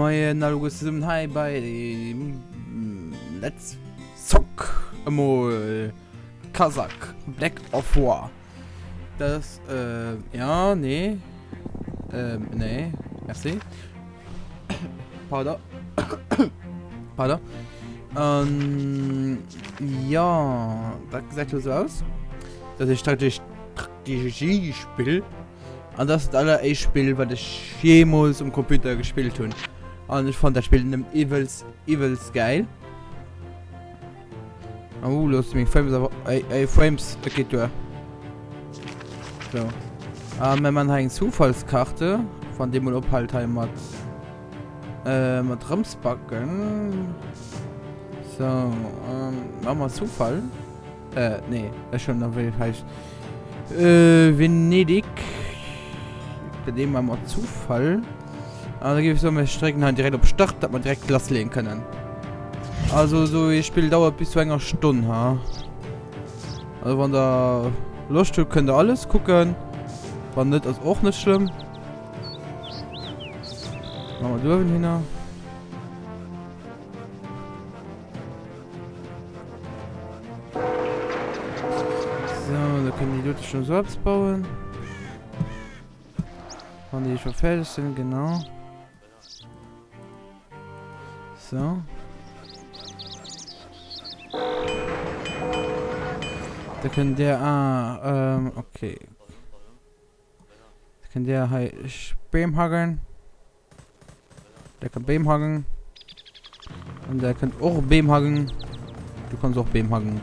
Moien alleguer zesummen hei bei Let's Zock emol Kazakh Black of War. Dat ass äh, ja, nee. Ähm, nee, merci. Pardon. Pardon. Ähm, ja, dat gesäit lo sou aus. Dat ass e Strategiespill. An dat ass dat alleréischt Spill, wat ech jeemools um Computer gespillt hunn. An ech fand dat Spill nëmmen iwwels, iwwels gäil. Oh, los meng Frames awer. Ey, ey, Frames, et geet duer. So. Ah, mir man hei eng Zufallskarte. Wann déi mol ophält hei mat äh, mat rëmsbacken. So, ähm, machen wir Zufall. Äh, nee, ech hunn nach wéi heißt. Äh, Venedig. Bei dem machen wir Zufall. Ah, da gebe ich so, wir strecken halt direkt op Start, dass wir direkt lasslegen können. Also so e Spiel dauert bis zu enger Stunde, ha. Also wann der Loscht hutt, könnt ihr alles gucken. Wann net, ass och net schlimm. Machen wir duerwen hinner. So, da können die Leute schon so etwas bauen. Wann die schon fertig sind, genau. So. Da können der ah, ähm, okay. Da können der hei Beem hacken. Der kann Beem hacken. Und der könnt och Beem hacken. Du kannst och Beem hacken.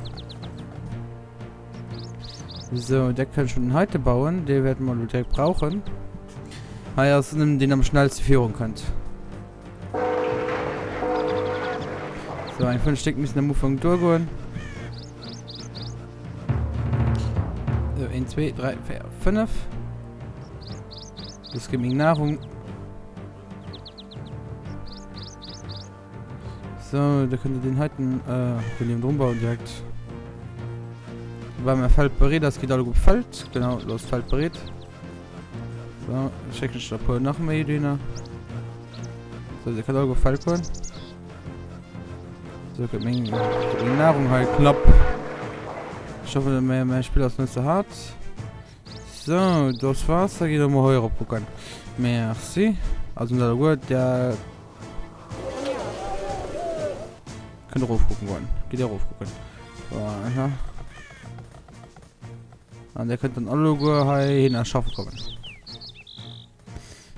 So, der kann schon den Heite bauen. Den werden wir direkt brauchen. Hei ass nëmmen den am schnellste virun kënnt. So, eng 5 Stéck müssen am Ufank duergoen. So, 1, 2, 3, 4, 5. Das gibt mir Nahrung. So, da könnt ihr den heiten äh, den neben drum bauen direkt. Weil mein Feld berät, das geht alle gut Feld. Genau, los Feld berät. So, schicken ich da paar nach mehr Ideen. So, der kann alle gut Feld kommen. So, geht meine, meine Nahrung halt knapp. Ich hoffe, mein, mein Spiel ist nicht so hart. So, das war's. Da geht mal heuer gucken. Merci. Also, gut, der Könnt ihr gucken wollen. Geht ihr gucken. So, ja. An der könnt dann alle hei hin schaffen kommen.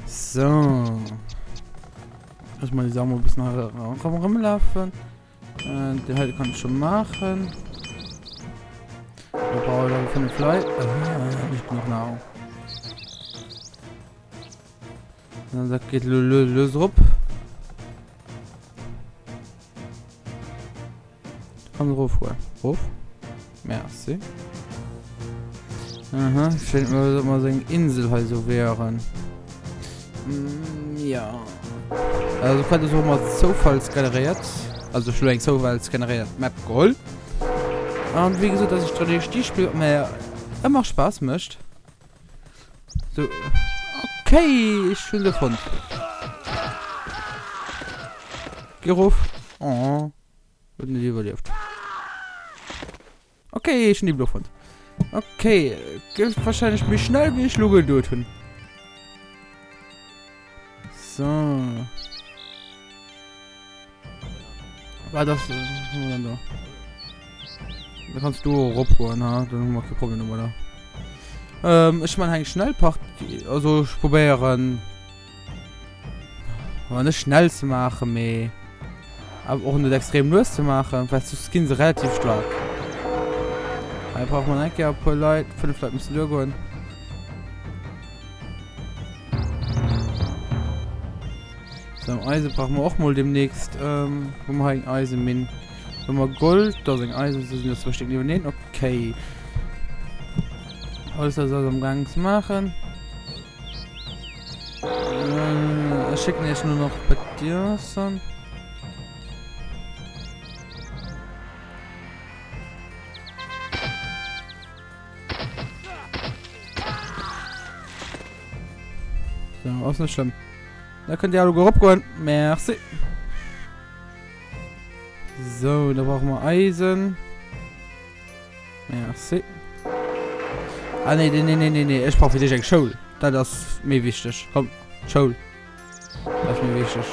So. Lass mal die Sache mal ein bisschen rumlaufen. Äh, den heute kann ich schon machen. Da brauche ich aber fünf Leute. Äh, nicht genug Nahrung. Dann sagt geht lös op. Kann rof goen. Rof. Merci. Aha, schéint mir, dass mer seng Insel hei so wären. Mm, ja. Also kann das auch mal zufallsgeneriert. Also schon eng zufallsgeneriert Map geholt. Und wie gesagt, dass ich Strategiespiel mir immer Spaß möchte. So. Okay, ich hunn se fonnt. Geh rof. Oh. Huet net iwwerlieft. Okay, ich hunn déi blo fonnt. Okay, gëtt wahrscheinlech méi schnell wéi ech lo geduet hunn. So. Wat ass denn da? Da kannst du erop goen, ha? Dann hu mer kee Problem domadder. Ähm, ech man eng Schnellpartie, also ech probéieren aber net schnell ze maachen, mee awer och net extrem lues ze maachen, well soss ginn se relativ staark. Hei brauch man eng Kéier e puer Leit, 5 Leit mussen duergoen. So, Eise brauchen wir och mol demnächst. Ähm, wo wir hei eng Eisenmine? Wo wir Gold, da sind Eisen, so sind das zwei Stück nebeneinander. Okay. Alles das am Gang zu machen. Äh, ich schicke jetzt nur noch bei dir, Son. So, ass net schlëmm. Da könnt ihr alle eropgoen. Merci. So, da brauchen wir Eisen. Merci. Ah, nee, nee, nee, nee, nee, nee. Ich brauche für dich eng Schoul. Dat ass méi wichteg. Komm, Schoul. Dat ass méi wichteg.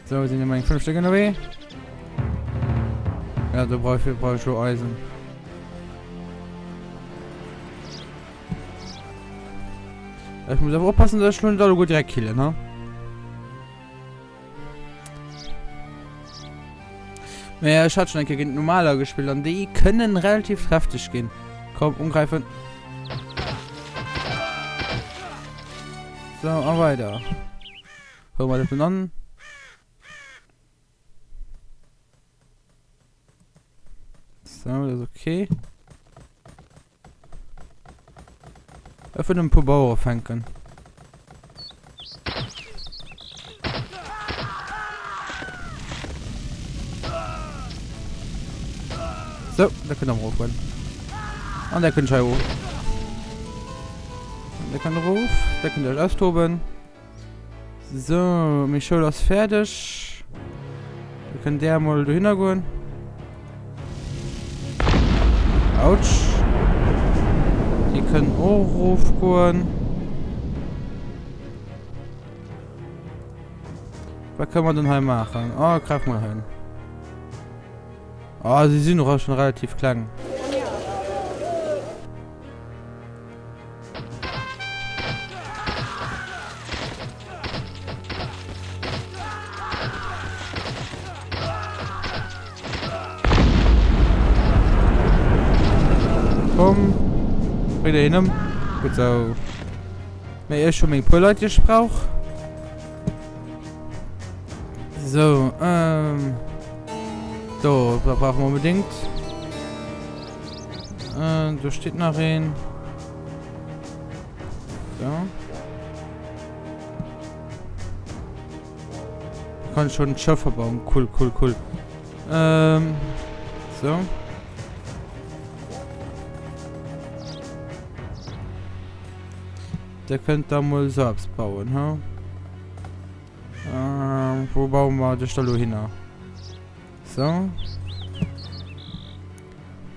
So, sind immer 5 Stück unterwegs. Ja, da brauche ich, brauch ich schon Eisen. Ich muss aber aufpassen, dass ich schon da gut direkt killen, ne? Naja, ich hatte schon ein gegen normaler gespielt und die können relativ kräftig gehen. Komm, umgreifen. So, und weiter. Hören wir das an. So, das ist okay. Ech wëll en puer Bauere fänken. So, da könnt ihr mal raufgehen. An der könnt ihr hoch. Der kann rauf. Der könnt ihr euch austoben. So, meng Schoul ass fäerdeg. Da kënnt där mol dohinner goen. Autsch. Déi kënnen och erofgoen. Wat kënne mer denn hei maachen? Oh, gräif mol hin. Ah, si sinn och schon relativ kleng. Komm. Bring der hin ëm. Gut so. Mee ech hu meng puer Leit, déi ech brauch. So, ähm. Do, da brauchen wir unbedingt. Äh, do steht nach een. So. Kann schon ein Schëff verbauen. Cool, cool, cool. Ähm, so. Der könnt da mal selbst bauen, ha? Ähm, wo bauen wir dich da hin? So.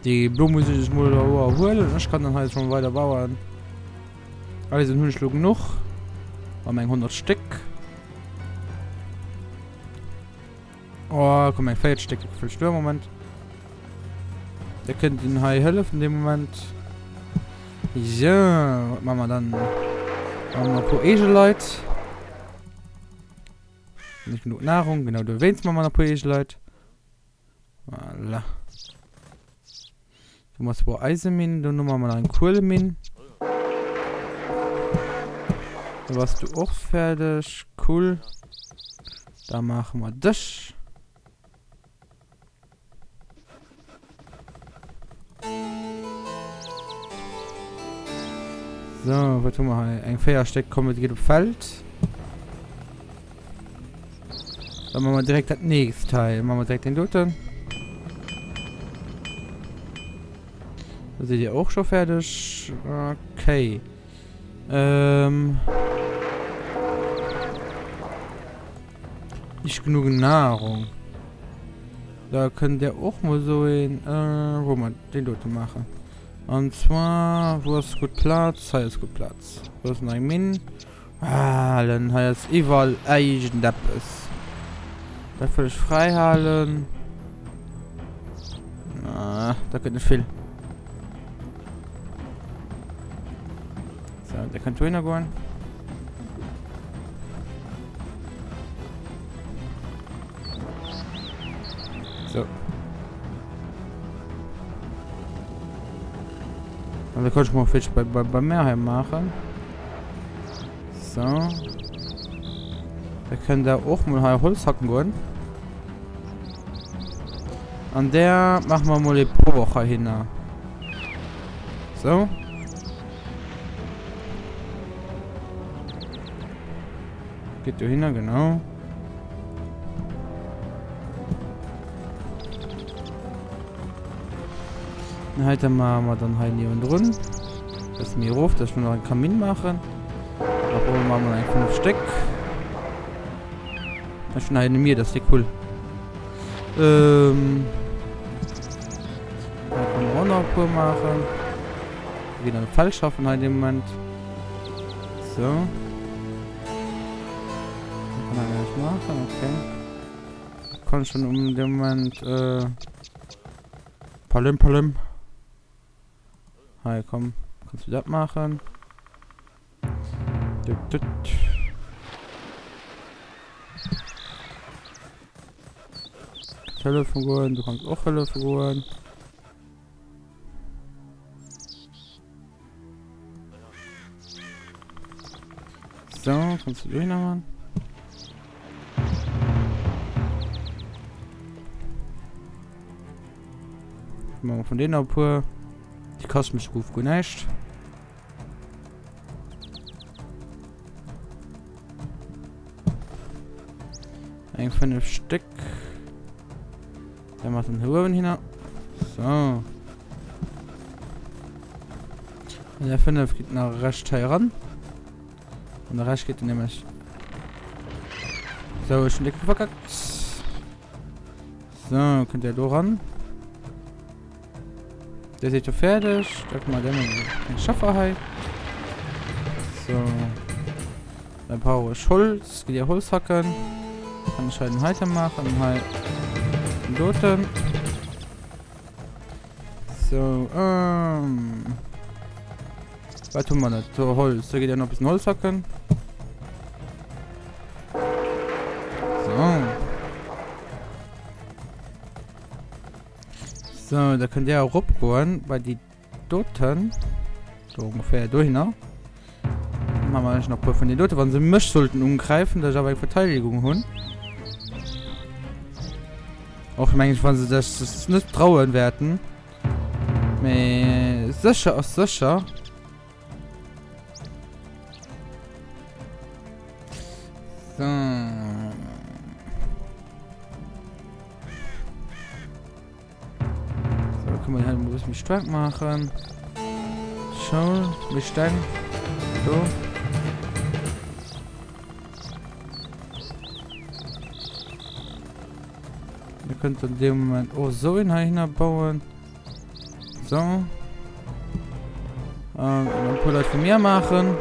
Déi blo muss ech mol erhuelen. Ech kann dann hei schon weider bauen. Eisen hunn ech lo genuch. Am eng 100 Stéck. Oh, komm eng 40 Stéck vläicht duer Moment. Der kënnt den hei hëllefen de Moment. So, wat machen wir dann? Machen wir pro Egeleit. Nicht genug Nahrung, genau du wéinst machen wir nach pro Egeleit. Voilà. Du machst zwar Eisenminen, dann machen wir noch eine Kohlemine. Da warst du auch fertig. Cool. Da machen wir dich. So, was tun wir hier? Ein Feiersteck kommt, geht auf Feld. Dann machen wir direkt das nächste Teil. Machen wir direkt den Doten. Da seid ihr auch schon fertig. Okay. Ähm. Nicht genug Nahrung. Da könnt ihr auch mal so ein, äh, wo man den dort machen. Und zwar, wo ist gut Platz? Hier ist gut Platz. Wo ist noch ein Min? Halen, hei ass iwwerall iergendeppes. Dat wëll ech fräi halen. Ah, dat gëtt net vill. So, der kann dohinner goen. So. Und da kann ich mal vielleicht bei, bei, bei Meerheim machen. So. Wir können da auch mal hier Holz hacken gehen. An der machen wir mal die Prowoche hin. So. Geht du hin, genau. Dann halt mal, mal dann halt hier und rund. Bësse méi erof, dass ech mer nach eng Kamin maachen. Da brauche mer mol eng 5 Stéck. Ech hunn hei eine Mier, das ist cool. Ähm, da kann man auch noch ein paar machen. Wir gehen dann Feld schaffen halt im Moment. So. Kann man nicht machen, okay. Kann schon um den Moment äh, Palim Palim. Hi, komm, kannst du das machen? Hëllefe goen, du kanns och hëllefe goen. So, kannst du dohinner machen. Machen wir von denen ein paar. Die kosten mich gut nicht. Eng 5 Stück. Der macht den hier oben hin. So. Und der 5 geht nach rechts hier ran. Und der Rest geht nämlich. So, schon dick verkackt. So, könnt ihr da ran. Der seht jo fertig. Da kann man den Schaffer hei. So. Dann brauche ich Holz. Geht ihr Holz hacken. Kann ich halt einen Heiter machen. Hei. Doten. So, ähm. Was tun wir nicht? So, Holz. Da geht ja noch ein bisschen Holz hacken. So. So, da könnt ihr auch rupgoen bei die doten. So ungefähr dohinner. Machen wir noch ein paar von den Doten, wenn sie mich sollten umgreifen, dass ich aber eine Verteidigung hun. Auch ich meine, wenn sie das, das nicht trauen werden. Mee sicher ist sicher. So. So, da können wir halt ein bisschen stark machen. Schau, wir steigen. So. Ihr könnt in dem Moment auch so in hier bauen. So. Ähm, ein paar Leute von mir machen.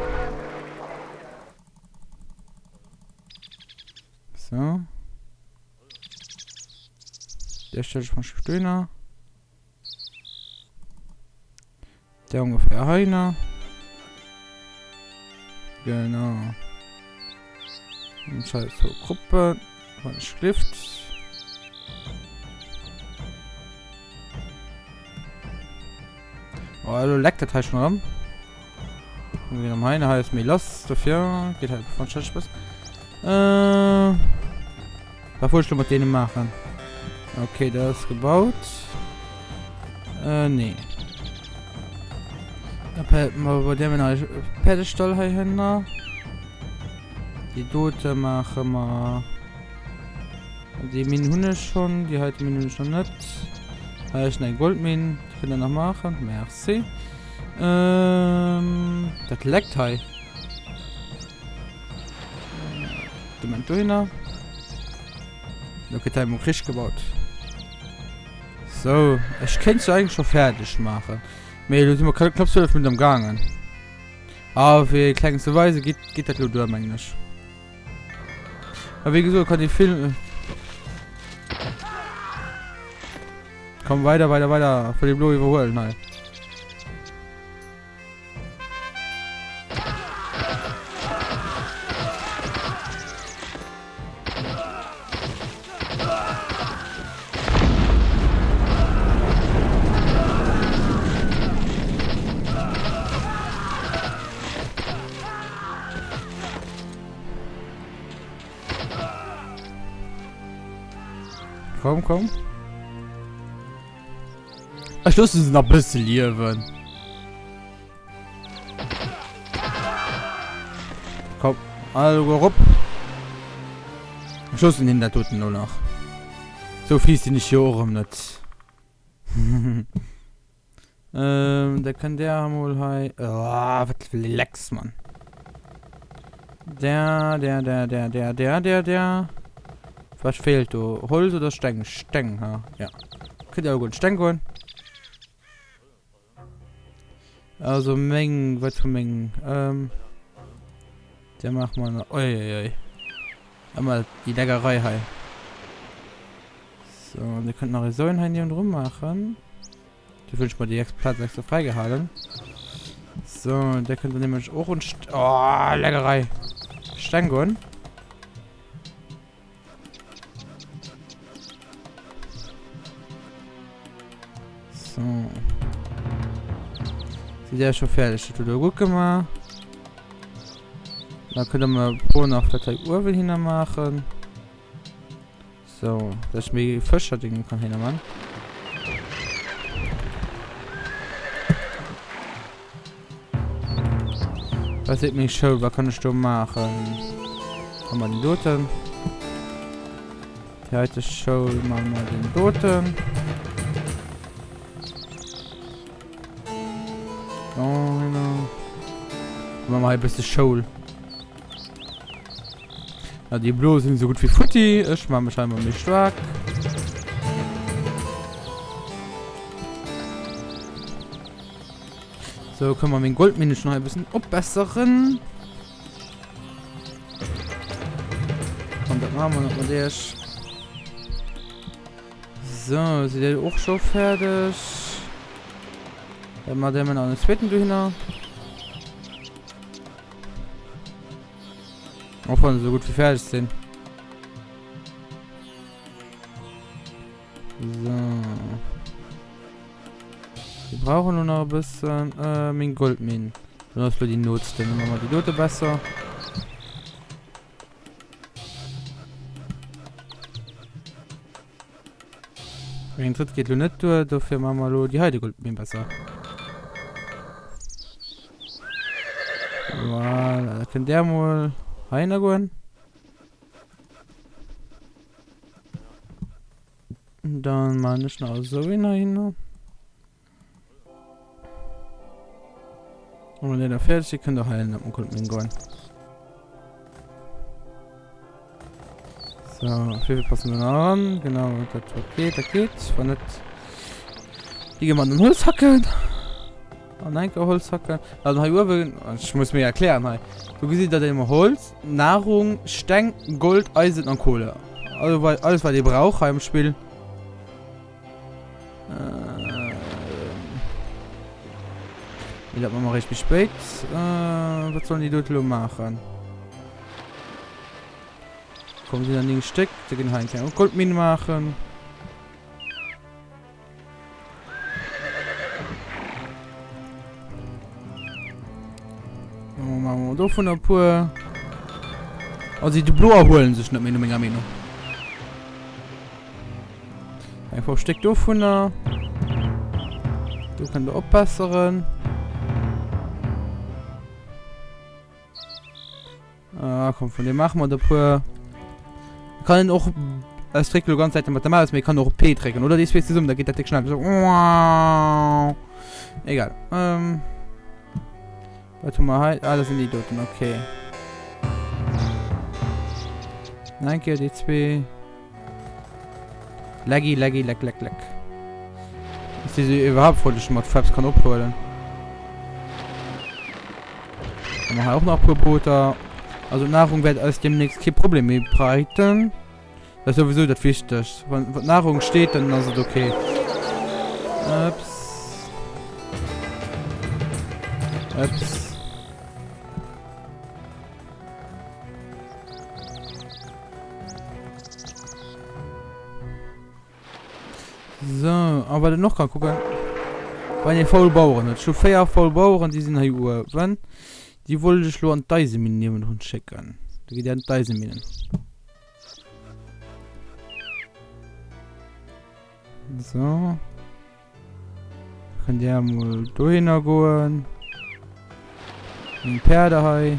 So. Der stellt sich mal Stöhner. Der ungefähr heiner. Genau. Und scheiß so Gruppe. Von Schrift. Oh, also leckt das halt schon rum. Wir haben heißt mir los dafür. Geht halt von Spaß. Äh, was wollte ich mit denen machen? Okay, das ist gebaut. Äh, nee. Da bei dem Pedestal hier hin. Die Dote machen wir. Die Minen hunn ech schon, die heite Minen hunn ech noch net. Hei ass eng Goldmine, die könnt ihr nach machen. Merci. Ähm, dat leckt hei. Moment dohinner. Da gëtt hei mol Krich gebaut. So, ech kéint se eigentlich schon fertig machen. Mee lo si mer knapp 12 Minuten am gaangen. Awer fir e kleng ze weisen, geet, geet dat lo duer, mengen ech. A wéi gesot, kann ee vill. Komm, weider, weider, weider. Vun dem Blo iwwerhuelen hei. Komm, komm. Ech loosse se nach bësse liewen. Komm, alle erop. Ech loossen hien dat doten elo nach. Sou fies sinn ech jo och erëm net. Ähm, da könnt der mal hei. Oh, was für Lecks, Mann. Der, der, der, der, der, der, der, der. Was fehlt da? Holz oder Steng? Steng, ha. Ja. Könnt ihr auch gut Steng holen. Also meng, was für meng. Ähm, der macht mal noch. Ui, ui, ui. Einmal die Leckerei hei. So, und ihr könnt noch so einen hier rum machen. Die wünsche mal die Platz extra freigehalten. So, der könnte nämlich auch und oh, Leckerei. Stengon. So. Sind ja schon fertig. Das tut er gut gemacht. Da können wir pro nach der Uhr hin machen. So, dass ich mir Fëscher-Dingen kann hin machen. Was sieht mich schon? Was kann ich da machen? Haben wir den Doten? Die alte Show machen wir den Doten. So, genau. Machen wir ein bisschen Show. Ja, die Blo sind so gut wie futti. Ich mache mich scheinbar nicht stark. So, können wir mit Goldmine schon ein bisschen opbesseren. Komm, das machen wir noch mal der. So, sind die auch schon fertig? Dann machen wir noch einen zweiten dahinter. Auch wenn sie so gut wie fertig sind. So. Wir brauchen nur noch ein bisschen äh, mein Goldminen. Dann ist die Not, dann machen wir die Note besser. Eng Tritt geht lo net duer, dofir maache mer lo déi heite Goldminn besser. Voilà, da kënnt där mol heihinner goen. Dann maan ech nach esou een heihinner. Und wenn der da fertig ist, könnt ihr heilen, dann Goldmine goen. So, wie viel passen wir noch an? Genau, das geht, das geht. War nicht. Die gehen wir an den Holz hacken. An enke Holz hacken. Also hei uewen, ich muss mir erklären hei. Du gesitt dat immer Holz, Nahrung, Steng, Gold, Eisen an Kohle. Also alles wat ihr braucht hei im Spiel. Äh, dat man recht spät. Äh, was sollen die dort lo machen? Kommen sie dann Stück, da gehen halt keine Goldmine machen. Machen wir davon ein paar. Also die Blo erholen sich nicht mehr, meiner Meinung. Einfach Steck dovunner. Du könnt ihr opbesseren. Ah, komm, von dem machen wir da puer. Kann och es trägt ganz Seite mit der Maus, mir kann auch P trägen oder die zwei zusammen, da geht das schnell. So. Egal. Ähm. Was haben wir heute? Ah, das sind die Doten, okay. Danke, die zwei. Laggy, laggy, lag, lag, lag. Ist die überhaupt voll, ich mat Fraps kann ophuelen. Dann machen wir auch noch ein paar Boote. Also Nahrung wird aus demnächst kein Problem mehr breiten. Das ist sowieso das Wichtigste. Wenn, wenn Nahrung steht, dann ist es okay. Ups. Ups. So, a wat een och ka kucken, wann ee faul Baueren huet. Ech hu 4 faul Baueren, déi sinn hei uewen. Déi wollt ech lo an d'Eiseminn niewendrun schécken. Da geet Dir an d'Eiseminnen. So. Kënnt Dir emol dohinner goen. Meng Päerder hei.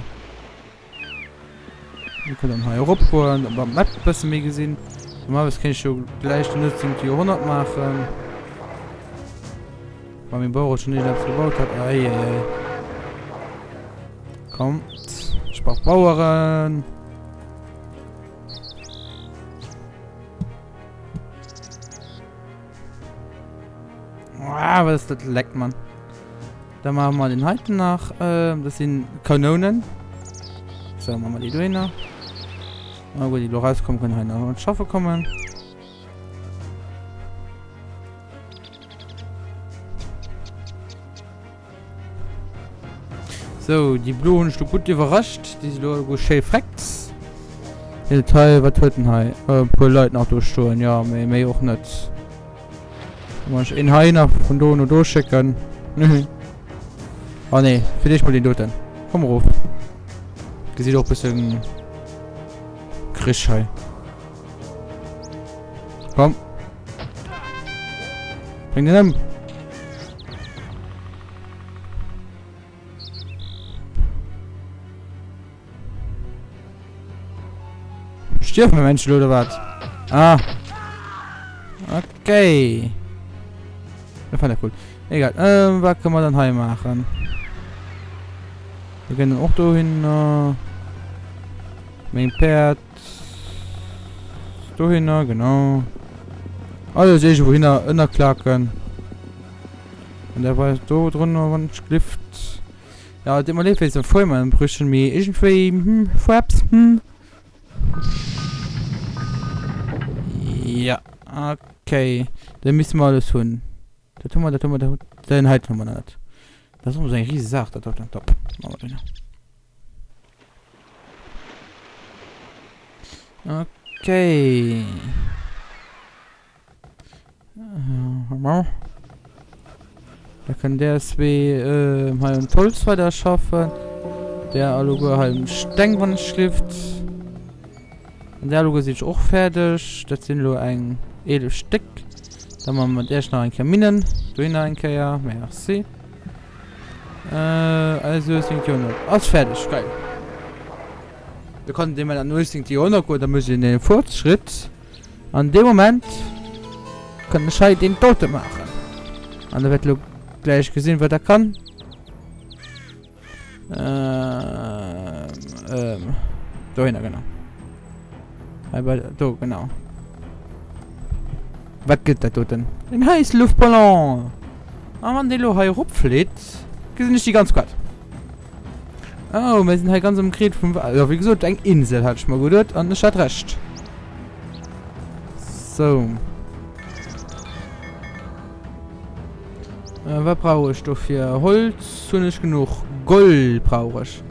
Dir kënnt dann hei erop goen, dann beim Map e bësse méi gesinn. Normalerweis kéint ech jo gläich den 19. Joerhonnert maachen. Wa meng Bauere schon iergendeppes gebaut hat. Ei, ei, ei. Kommt. Ich brauch Baueren. Ah, was ist das leck, Mann. Dann machen wir den heiten nach. Ähm, das sind Kanonen. So, machen wir die do nach. Na gut, die lo rauskommen können, halt noch Schaffe kommen. So, die Blo hunn ech do gutt iwwerrascht. Déi si lo alleguer schéi freckt. Den Teil, wat huet den hei? E puer Leit nach do stoen, jo, mee méi och net. Da muss ech een hei nach vun do no do schécken. Oh nee, fir d'éischt mol deen doten. Komm erof. Gesitt och bëssen Krich hei. Komm. Bring den ëm. Stierf mein Mensch oder was? Ah. Okay. Das fand ich cool. Egal. Ähm, was können wir dann hier machen? Wir können auch da hin. Äh, mein Pferd. Dohinner, genau. Alles irgendwo hinner ënnerklaken. An der war do drënner, wann ech glift. Ja, et deet mer leed wéinst dem Frame-Ënnerbrüchen, mee iergendwéi, hm, Fraps, hm. Ja, okay. Dann misste mer alles hunn. Dat hu mer, dat hu mer, dat hu, den heiten hu mer nach net. Dat ass och esou eng rise Saach, dat doten. Top. Machen wir den. Okay. Da können der zwei äh, hei um Holz weiter schaffen. Der alleguer hei um Steng wann ech schlift. An der alleguer sinn ech och fäerdeg. Dat sinn elo eng 11 Stéck. Dann machen wir erst nach eng Kéier Minen. Dohinner eng Kéier. Merci. Äh, also 18. Jahrhundert. Ass fäerdeg. Geil. Da kann dem an 18. Jahrhundert goen, da muss een den Fortschritt. An dem Moment kann ech hei den Tote maachen. An da wäert lo gläich gesinn, wat er kann. Ähm, ähm, dohinner, genau. Hei bei, do, genau. Wat gëtt dat doten? En Heißluftballon! A wann dee lo hei eropflitt, gesinn ech déi ganz Quad. Oh, mir sinn hei ganz ëmgreet vum Wa-, jo, wéi gesot, eng Insel hat ech mer geduet an ech hat Recht. So. Äh, wat brauch ech dofir? Holz hunn ech genuch. Gold brauch ech.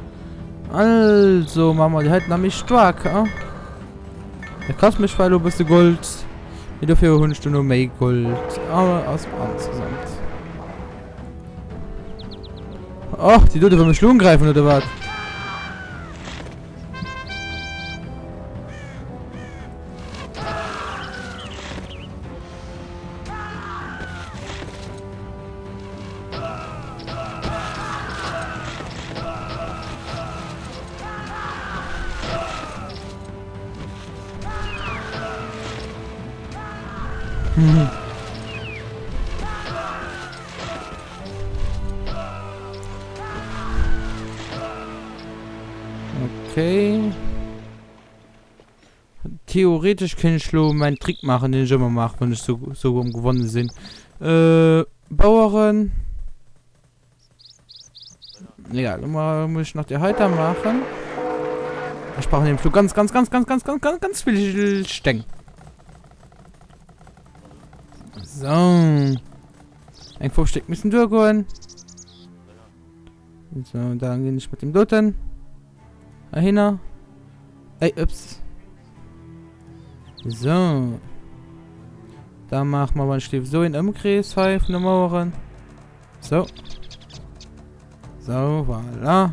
Also, maache mer déi heiten nach méi staark, ha? Dat kascht mech zwar elo e bësse Gold, mee dofir hunn ech duerno méi Gold als insgesamt. Och, déi dote wëll mech lo ungräifen, oder wat? Okay. Theoretisch kéint ech lo mäin Trick maachen, deen ech ëmmer maachen, wann ech sou, sou am Gewanne sinn. Äh, Baueren. Egal, lo muss ich nach die heiter machen. Ich brauche nämlich nur ganz, ganz, ganz, ganz, ganz, ganz, ganz, ganz viel Steng. So. Eng 5 Stück müssen durchgehen. So, dann gehe ich mit dem Doten. Dahinter. Ey, ups. So. Da machen wir mal so einen Umkreis hier von den Mauern. So. So, voilà.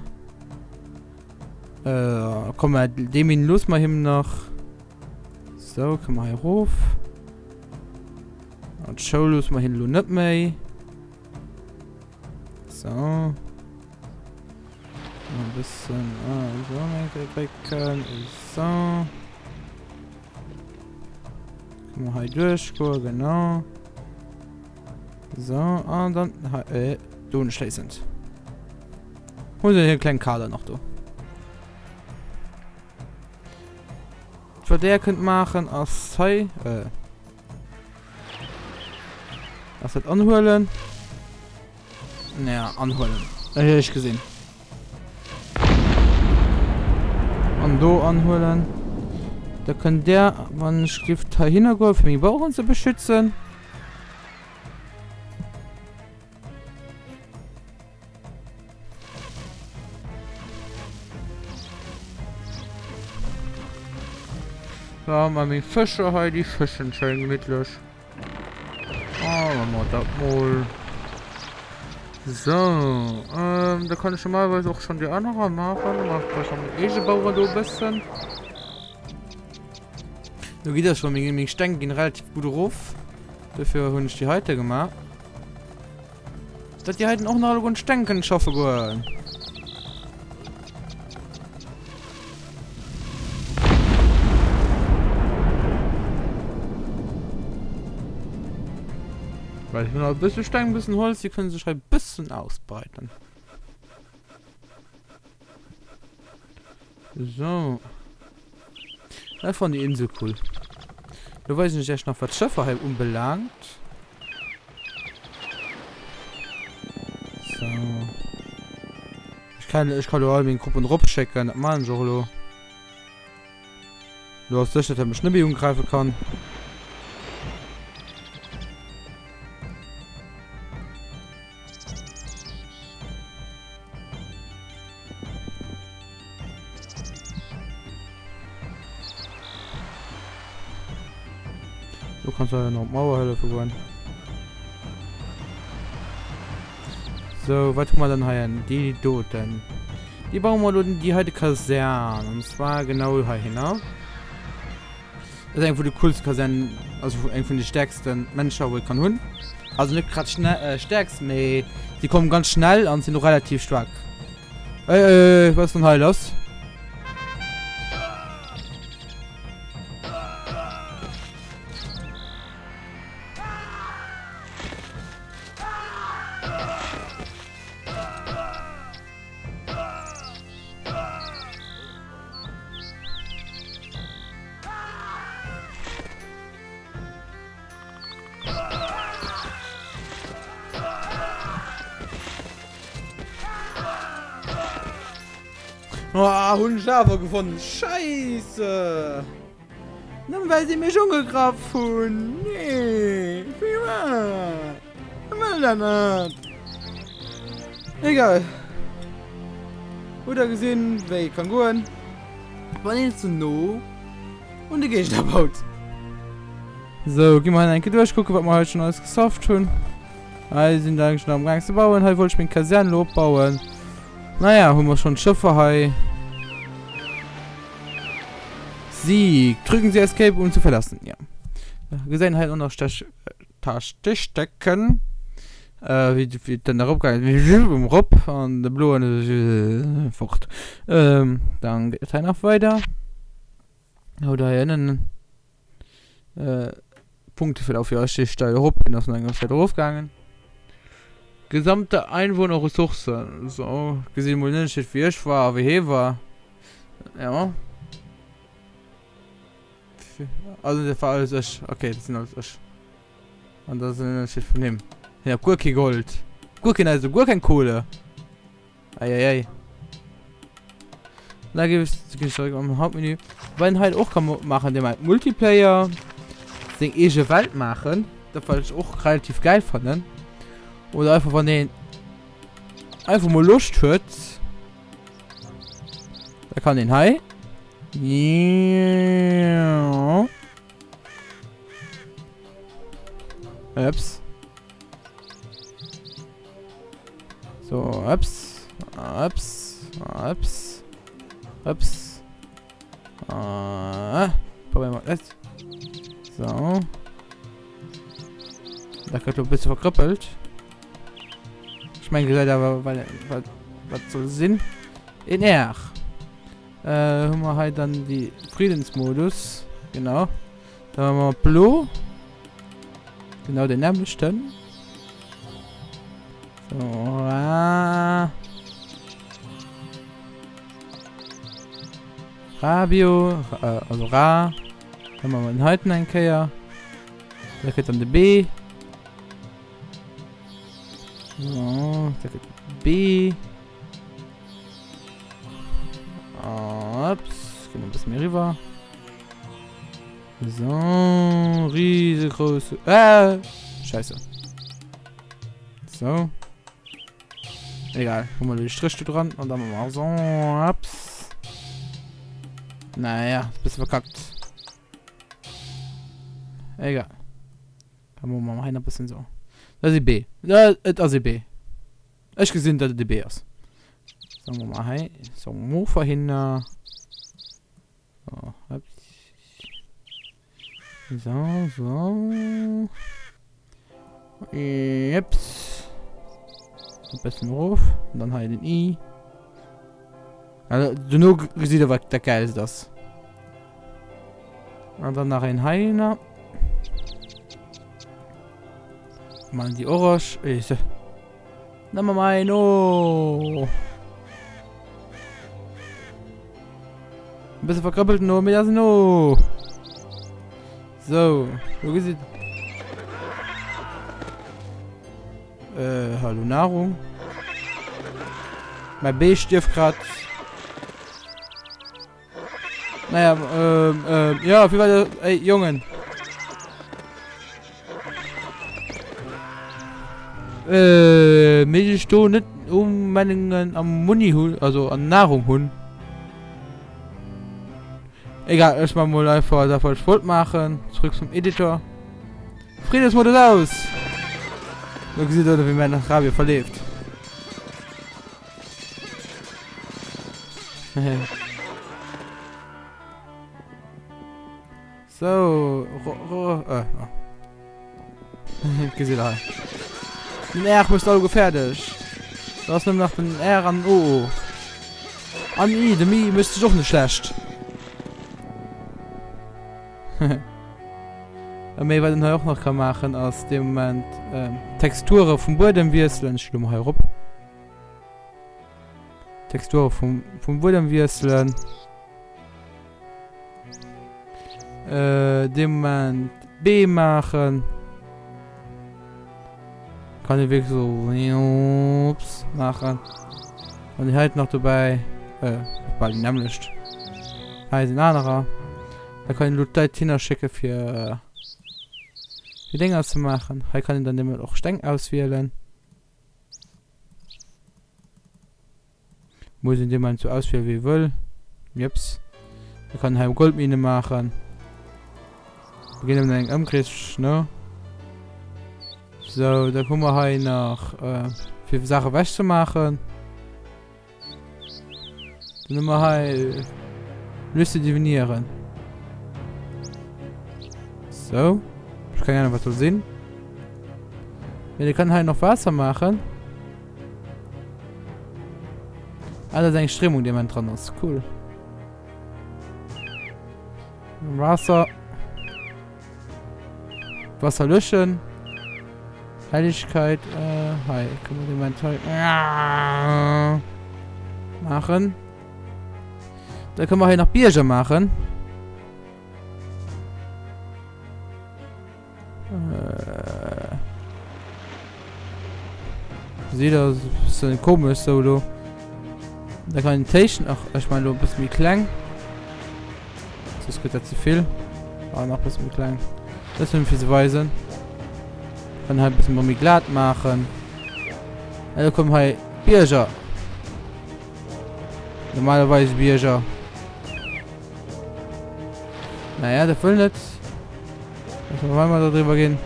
Äh, komm mal, dem ihn los mal him nach. So, komm mal hier rauf. Und Show los mal hin lo net méi. So. Ein bisschen, ah, so, drücken. So. Können wir hier durchgehen, genau. So, an dann hei, äh, do unschléissend. Hu se hir kleng Kader nach do. Wat der kënnt maachen ass hei, äh, ass dat anhuelen. Naja, anhuelen. Dat hu ech gesinn. An do anhuelen. Da kënnt der, wann ech giff heihinner goen, fir meng Baueren ze beschützen. So, mal meng Fëscher hei, déi fëschen schéin gemittlech. Oh, machen wir dat mol. So, ähm, da kann ich normalerweise auch schon die andere machen. Mach ich schon mit eege Bauern do e bëssen. Do geet das schon, meng, meng Steng ginn relativ gut erof. Dofir hunn ech déi heite gemaach. Datt déi heiten och nach alleguer Steng kënnen schaffe goen. Well ech hunn nach e bësse Steng, e bëssen Holz, déi kënne sech hei e bëssen ausbreiten. So. Ech fannen déi Insel cool. Lo weisen ech iech nach wat d'Schëffer hei unbelaangt. So. Ech kann, ech kann lo all meng Gruppen rop schécken, dat maan ech och elo. Lo ass sécher, dat mech net méi ungräife kann. Du kannst ja noch op d'Mauer hëllefe goen. So, wat hu mer dann hei an déi doten? Déi baue mer lo déi heite Kasern und zwar genau heihinner. Dat ass eng vun de coolste Kasernen, also eng vun de stärksten Mënscher wou ee kann hunn. Also net grad schnell äh, stärkst, mee si kommen ganz schnell an sinn och relativ staark. Ey, ey, ey, was ist denn hei los? Oh, hunn ech awer gewonnen. Scheisse! Nëmmen well si mech ugegraff hunn. Nee, firwat? Ech wëll dat net. Egal. Hutt der gesinn, wéi et kann goen, wann een ze no un de Géigner baut. Sou, gi mer hei nach eng Kéier duerch, kucken, wat mer hei schonn alles gesafft hunn. Hei sinn der eigentlech nach am Gaang ze bauen. Hei wollt ech meng Kaserne elo opbauen. Naja, hu mer schonn d'Schëffer hei. Sieg! Drücken Sie Escape, um zu verlassen. Ja. Gesäit hei och nach Stech, Statistiken. Äh, wéi, wéi et dann erop gaangen um rop an de bloen äh, fort. Ähm, dann geet et hei nach weider. Oder hei ënnen. Äh, Punkte fir auf euch steil erop ginn ass nach eng Zäit erofgaangen. Gesamte Einwohnerressourcen. So, gesinn mol den Ënnerscheed wéi ech war a wéi hee war. Ja. Also dat war alles ech. Okay, dat sinn alles ech. An dat ass den Ënnerscheed vun him. Hien hat guer kee Gold. Guer keen Eisen, guer keng Kohle. Eieiei. Da gebe ich, geh ich zurück am Hauptmenü. Wat een hei och kann machen, dem halt Multiplayer seng eege Welt machen. Dat wat ich och relativ geil fannen. Oder einfach wann een einfach mal Loscht huet. Da kann een hei. Ja. Ups. So, ups. Ups. Ups. Ups. Äh, probieren wir das. So. Da gëtt e bësse verkrëppelt. Ech mengen, gesäit awer, well, wat, wat soll sinn. En R. Äh, hu mer hei dann déi Friedensmodus. Genau. Da hu mer blo. Genau den nämlechten. A. Rabio, äh, also Ra. Dann machen wir den heiten eng Kéier. Da kritt dann de B. So, da kritt B. Ups, gehen wir ein bisschen mehr rüber. So, riesengroße. Äh, scheiße. So. Egal, haben wir den Strich dran und dann machen wir so. Ups. Naja, ist ein bisschen verkackt. Egal. Dann machen wir mal ein bisschen so. Das ist B. Das ist B. Ech gesinn dat et e B ass. Soe mer mol hei, so Mofer hinner. So, hopps. So, so. Jeps. E bëssen erof. An dann hei den I. Also, dono gesitt der wat dat Gäilst ass. An dann nach een hei hinner. Mal die Orange. Äh, Na mal mein O. Ein bisschen verkrüppelt nur mit das No. So, wo gesieht. Äh, hallo Nahrung. Mein B stirbt grad. Naja, ähm, ähm, ja, wie war Ey, Jungen. Äh, mir ich do net Unmengen am Muni hun, also an Nahrung hun. Egal, ich mach mal einfach das, was ich wollte machen. Zurück zum Editor. Friedensmodus aus! Da gesieht oder wie mein Rabio verlebt. So, ro, ro, äh, oh. Gesitt hei. Den R muss da gefährlich. Da ist nur nach den R an O. An I, de Mi müsste doch nicht schlecht. Méi wat en hei och nach ka maachen ass dee Moment ähm, Texture vum Buedem wiesselen. Ech schlo mol hei erop. Texture vum, vum Buedem wiesselen. Äh, dee Moment B maachen. Kann ich wirklich so ups, machen. Und die halt noch dabei. Äh, bal die nämlecht. Hei sind anerer. Da kann ich lo d'Leit hinnerschécke fir fir Dénger ze maachen. Hei kann een dann nämlech och Steng auswielen. Muss een deem sou auswielen wéi e wëll. Jeps. Da kann een hei Goldmine maachen. Wir ginn ëm eng Ëmkrees, ne? Sou, da hu mer hei nach äh, fir Saache wech ze maachen. Dann hu mer hei Lüste divinieren. So. Ich keine Ahnung, was soll sinn. Ja, die kann hei noch Wasser machen. Ah, das ist eng Strömung, die man dran ist. Cool. Wasser. Wasser löschen. Helligkeit. Äh, hi. Können wir den Moment machen. Da können wir hier noch Bierger machen. Äh. Sieht das ein bisschen komisch so lo. Da kann ich Téischen, ach, ich meine lo ein bisschen méi kleng. Sonst gëtt dat ze vill. Ah, nach bisschen méi kleng. Das nëmmen fir ze weisen. Kann hei ein bisschen méi glat machen. Ja, da kommen hei Bierger. Normalerweise Bierger. Naja, der wëll net. Lass mal mal darüber gehen.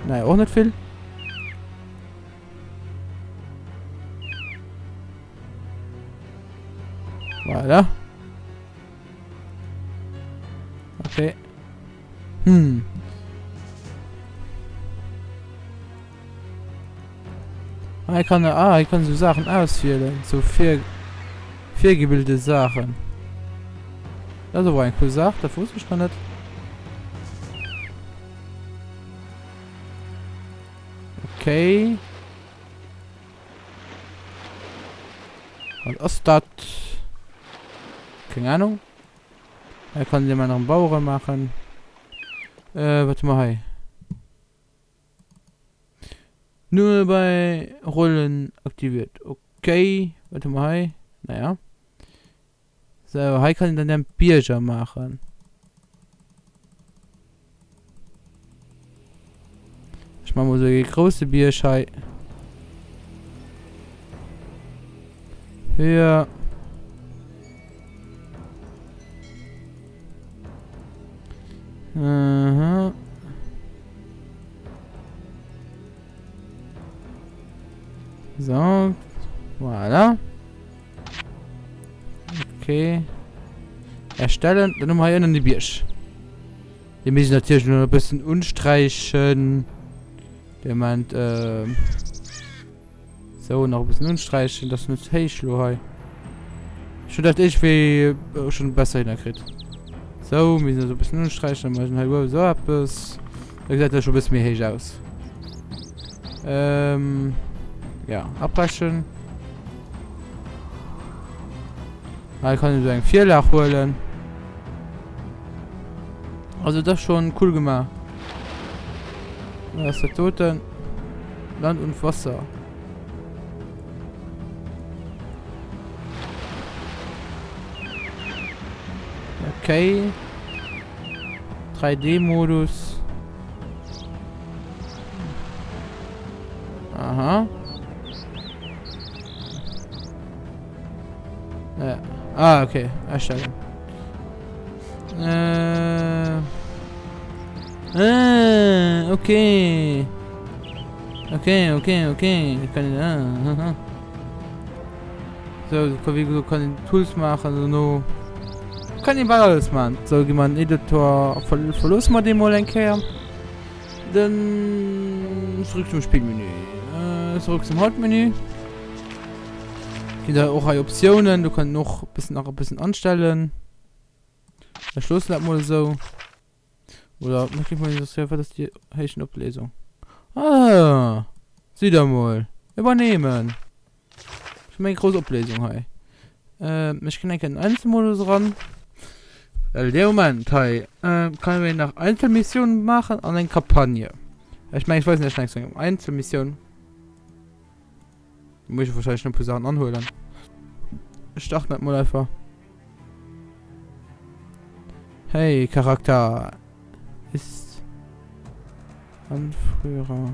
Naja, auch nicht viel. Voilà. Okay. Hm. Ah, ich kann, ah, ich kann so Sachen auswählen. So vier, vorgebildete Sachen. Das ist aber eine coole Sache, das wusste ich noch nicht. Okay. Wat ass dat? Keng Ahnung. Hei kann een nach Bauere maachen. Äh, wat hu mer hei? Nur bei Rollen aktiviert. Okay, wat hu mer hei? Naja. So, hei kann een dann den Bierger maachen. Ech mach mol sou ee grousse Bierg hei. Höher. Mhm. So. Voilà. Okay. Erstellen. Dann hu mer hei ënnen de Bierg. Dee misst ech natierlech elo nach e bëssen unsträichen. De Moment, äh, so, nach e bëssen unsträichen. Dat ass net héich elo hei. Ech hunn dat iergendwéi schonn besser hinnekritt. So, mir sinn e bëssen unsträichen. Dann maache ech hei uewe sou eppes. Da gesäit dat scho e bësse méi héich aus. Ähm, ja, abbrechen. Hei kann ich so eng Virlag huelen. Also das schon cool gemacht. Was ist das Toten? Land und Wasser. Okay. 3D-Modus. Aha. Ja. Ah, okay. Erstellen. Äh. Äh, okay. Okay, okay, okay. Ich kann, ah, aha. So, wie gesagt, kann ich Tools machen, so no. Kann ich bal alles machen. So, gehen wir in den Editor. Ver verlassen wir den mal eng Kéier. Dann zurück zum Spielmenü. Äh, zurück zum Hauptmenü. Gibt da och hei Optiounen, do kann een och e bëssen nach e bëssen anstellen. Ech loossen dat mol esou. Oder mech géif mol interesséieren, wat ass déi héichten Opléisung? Ah, sidd der mol. Übernehmen. Ech hu meng grouss Opléisung hei. Äh, ech ginn eng Kéier an den Einzelmodus eran. Well dee Moment hei äh, kann een nach Einzelmissionen maachen an eng Kampagne. Ech mengen, ech weisen iech nach eng Einzelmissioun. Muss ich wahrscheinlich noch ein paar Sachen anholen. Ich starte das mal einfach. Hey, Charakter ist Anführer.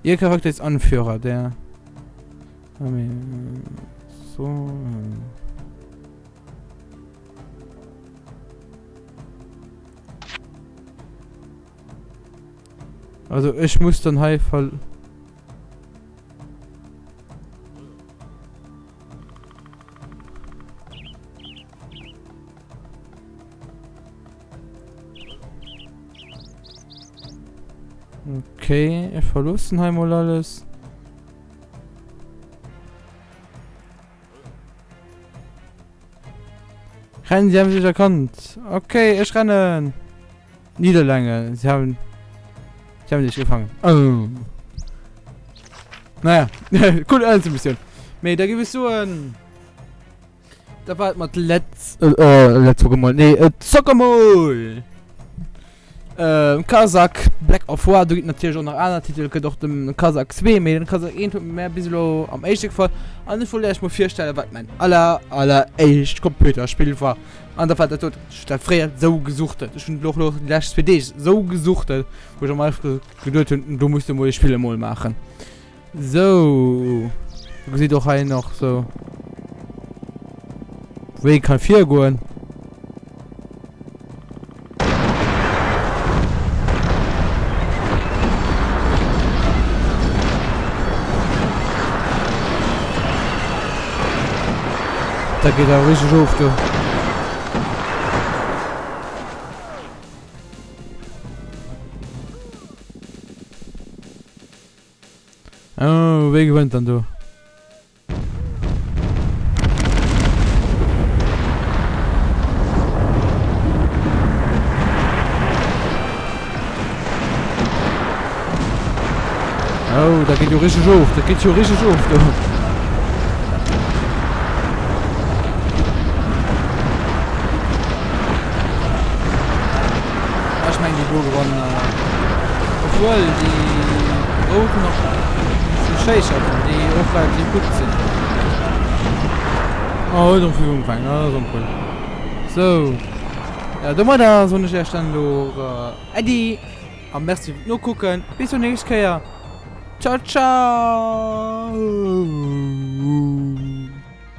Ihr Charakter ist Anführer, der. So. Also ich muss dann hei voll. Okay, ich verlusten hei mal alles. Rennen, sie haben sich erkannt. Okay, ich renne. Niederlänge, sie haben, sie haben dich gefangen. Oh. Naja, cool Einzelmission. Mee da gi ech soen, da war et mat Let's, äh, äh, Let's Zock emol, nee, äh, Zock emol! Äh, Kazakh Black of War, do ginn natierlech och nach aner Titel, gëtt och dem Kazakh 2, mee den Kazakh 1 huet mir bis elo am éischte gefall. An ech wollt iech mol virstellen, wat mäin aller, aller éischt Computerspill war. An da war dat dot, ech hunn dat fréier sou gesuchtet, ech hunn et och elo déi lescht zwee Deeg sou gesuchtet, wou ech am einfach geduet hunn, do muss de mol e Spill emol maachen. Sou, do gesitt och hei nach sou, wéi ee kann virgoen. Da geet awer richteg of do. Oh, wéi gewënnt dann do? Oh, dat geet jo richteg of, dat geet jo richteg of do. déi blo gewannen awer. Obwuel déi rout nach sou Schéisserten, déi och relativ gutt sinn. Oh, huet erëm vun ugefaangen, dat ass oncool. Sou, jo domadder soen ech iech dann elo Äddi a Merci fir d'Nokucken. Bis zur nächst Kéier. Ciao ciao!